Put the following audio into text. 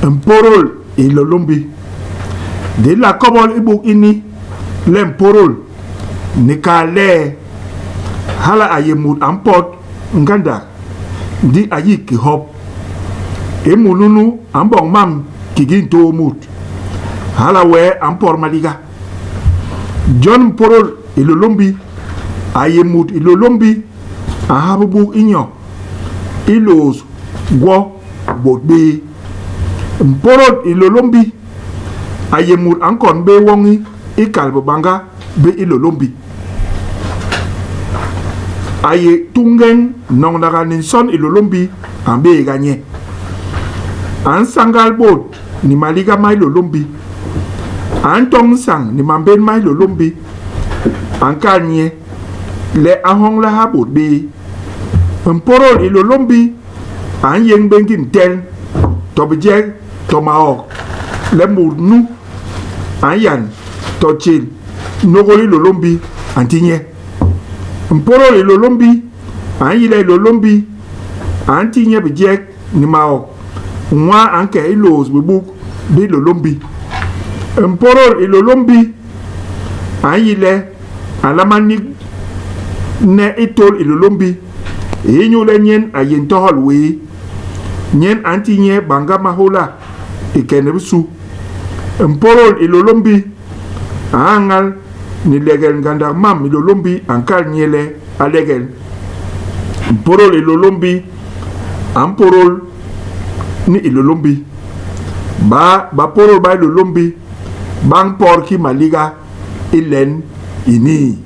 Mpôdôl Hilôlômbi. Di nla kobol i buk ini le mpôdôl ni kal le hala a yé mut a mpot ngandak ndi a yik ki hop. I mut nunu a mboñ mam kiki ntôô mut, hala wee a mpot maliga. Jon mpôdôl Hilôlômbi a yé mut Hilôlômbi a nha bibuk i nyo i lôôs gwo bôt bé. Mpôdôl Hilôlômbi a yé mut a nkon bé woñi i kal bibañga bi Hilôlômbi. A yé tungeñ noñnaga ni nson Hilôlômbi a mbééga nye. A nsañgal bôt ni maliga ma Hilôlômbi. A ntoñ nsañ ni mambén ma Hilôlômbi. A nkal nye le a hoñlaha bôt bé. Mpôdôl Hilôlômbi a nyéñ bé ngim ntel, to bijek, to maok, le mut nu a nyan to tjél nôgôl Hilôlômbi a nti nye. Mpôdôl Hilôlômbi a nyi le Hilôlômbi a nti nye bijek ni maok, nwaa a nke i lôôs bibuk bi Hilôlômbi. Mpôdôl Hilôlômbi a nyi le a nlama nigne i tôl Hilôlômbi inyule nyen a yé ntohol wéé, nyen a nti nye bañga mahôla i ke ni bisu. Mpôdôl Hilôlômbi a añal ni legel ngandak mam Hilôlômbi a nkal nye le a legel. Mpôdôl Hilôlômbi a mpôdôl ni Hilôlômbi. Ba bapôdôl ba Hilôlômbi ba mpot ki maliga i len ini.